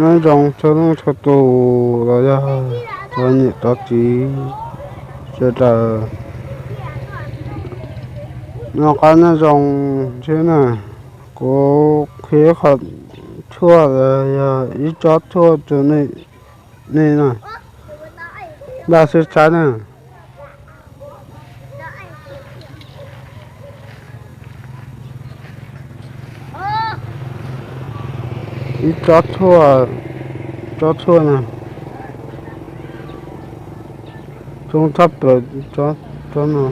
Nyob zoo txhua leej txhua tus los yog cov niam cov txiv sawv daws, noj qab nyob zoo thiab na. Kuv qhia qhov tshuaj los yog ib tsob tshuaj rau nej na, npaj sib saib na. Ib tsob tshuaj, tsob tshuaj na, zoo tshaj plaws tsob no.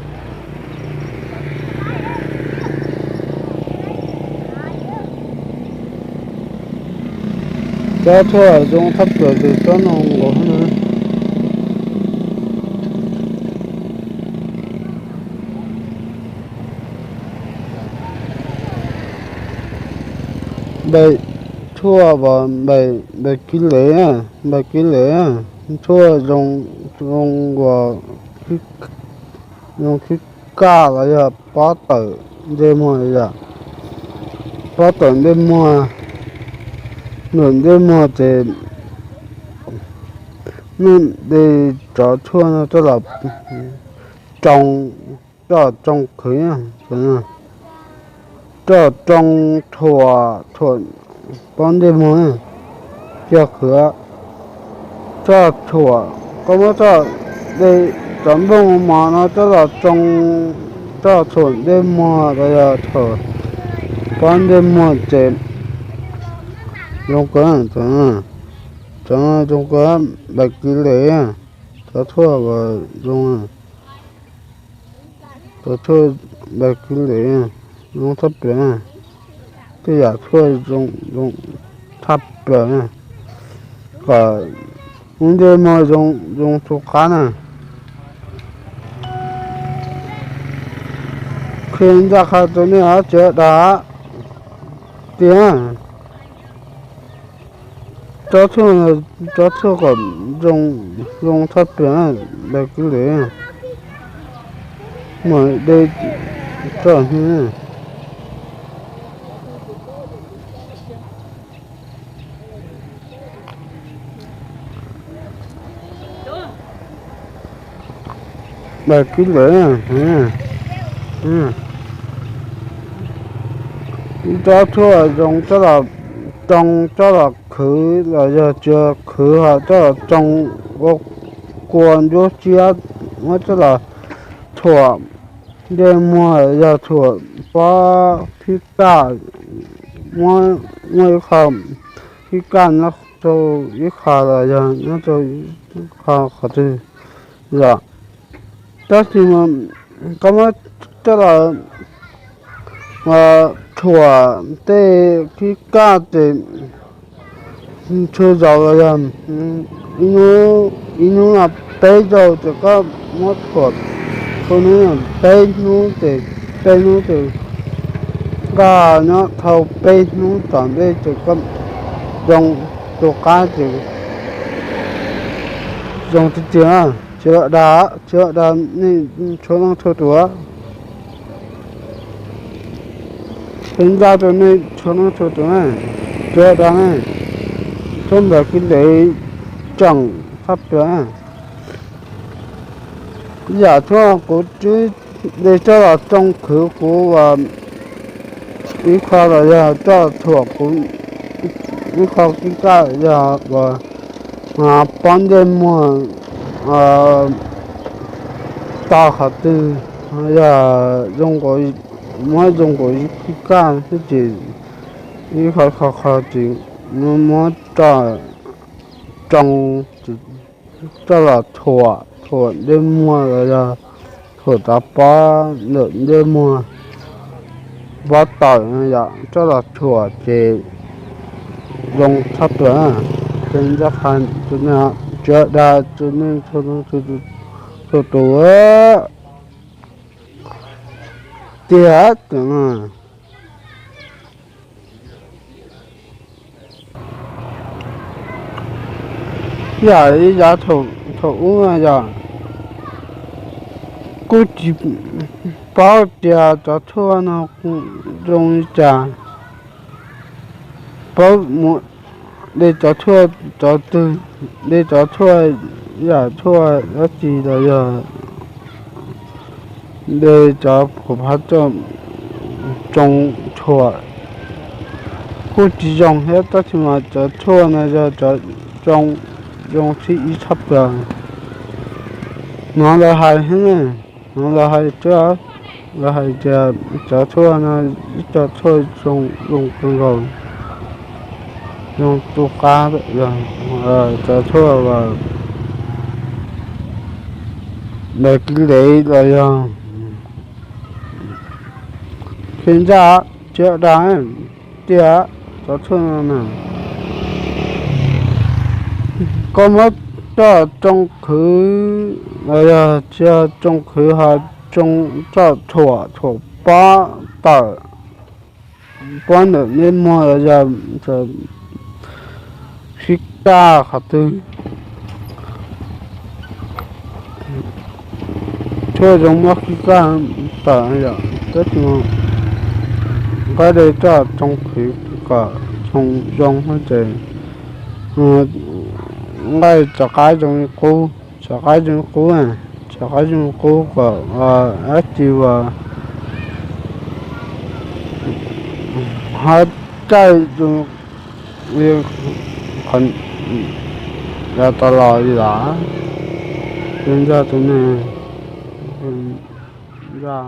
Tsob tshuaj zoo tshaj plaws ces tsob no nkaus na. Npais tshuaj, npais kib lev, npais kib lev, tshuaj zoo, zoo, zoo khib kaj los yog pob tawm ntsej muag yom. Pob tawm ntsej muag, npawm ntsej muag ces nej de tsob tshuaj no coj los tsoo, coj los tsoo qhwv, coj los tsoo thuam, thuam pob ntsej muag, coj qhwv, coj thuam, koj muab coj de cov nplooj mos no coj los tsoo, coj thuam ntsej muag los yog thuam pob ntsej muag ces zoo kawg, cov no zoo kawg, npais kib lev, cov tshuaj uas zoo, cov tshuaj npais kib lev zoo tshaj plaws, tej yam tshuaj zoo, zoo tshaj plaws, kom lub ntsej muag zoo, zoo tu qab na. Qhia ncaj qha rau nej ob tsi dag tiag. Tsob tshuaj, tsob tshuaj kom zoo, zoo tshaj plaws, npais kib lev, mas de tso. Npais kib lev, ib tsob tshuaj zoo coj los tsoo, coj los qhwv los yog tsis qhwv ho coj los tsoo ua kua ntsuab tsiab, muab coj los thuam ntsej muag yog thuam pob khib kaj, muab, muab ib qho khib kaj nyob rau ib qho los yog nyob rau ib qho qhov twg yom. Tab sis mas koj muab coj los thuam tej khib kaj ces txhua zaus los yog ib hnub, ib hnub no peb zaug ces koj muab thuam txhua hnub, peb hnub ces, peb hnub ces koj nyob dhau peb hnub tom ntej ces koj zoo tu qab ces zoo tiag tiag. Tsis dag, tsis dag nej txhua leej txhua tus. Qhia ncaj rau nej txhua leej txhua tus, tsis dag ne, tshuaj npais kib lev tseem tshaj plaws. Yam tshuaj kuv twb de coj los tsoo qhwv kuv ib qho los yog coj thuam kuv ib qho khib kaj yog uas pob ntsej muag tau qhov twg, yog zoo nkaus, muab zoo nkaus ib khib kaj xwb ces ib qho qho qho ces muab coj tsoo, coj los thuam, thuam ntsej muag los yog thuam cov pob ntawm ntsej muag, pob tawm no yom, coj los thuam ces zoo tshaj plaws. Ces ncaj qha, tsis dag, tsis dag txhua tus tiag. Yam li yav thaum ub no yog kuj tsis paub tias cov tshuaj no zoo li cas, paub mus de cov tshuaj, cov twg, de cov tshuaj, yam tshuaj dab tsi los yog de cov phuam phab tsoo tshuam kuj tsis zoo thiab, tab sis mas cov tshuaj no yog cov tsoo zoo tshaj ib tshaj plaws. Hnov lawv hais, hnov lawv hais, lawv hais tias cov tshuaj no ib co tshuaj zoo kawg nkaus, zoo tu qab, cov tshuaj uas npaj kib lev los yog khi ntaj, tsiab daj, tiaj, cov tshuaj no na. Koj muab coj tsoo khwv los yog tsis yog tsoo khwv ho tsoo coj tshuam, tshuam pob tawm, pob ntawm niaj muag los yog khib kaj qhov twg, tshuaj zoo muab khib kaj tawm yom, tab sis nqaij de coj tsoo khwv kom tsoo zoo ces nqaij cov qaib zoo li qub, cov qaib zoo li qub, cov qaib zoo li qub kom dab tsi uas ho caij zoo li qhov yav tas los li lawm. Ces nco tus neeg nco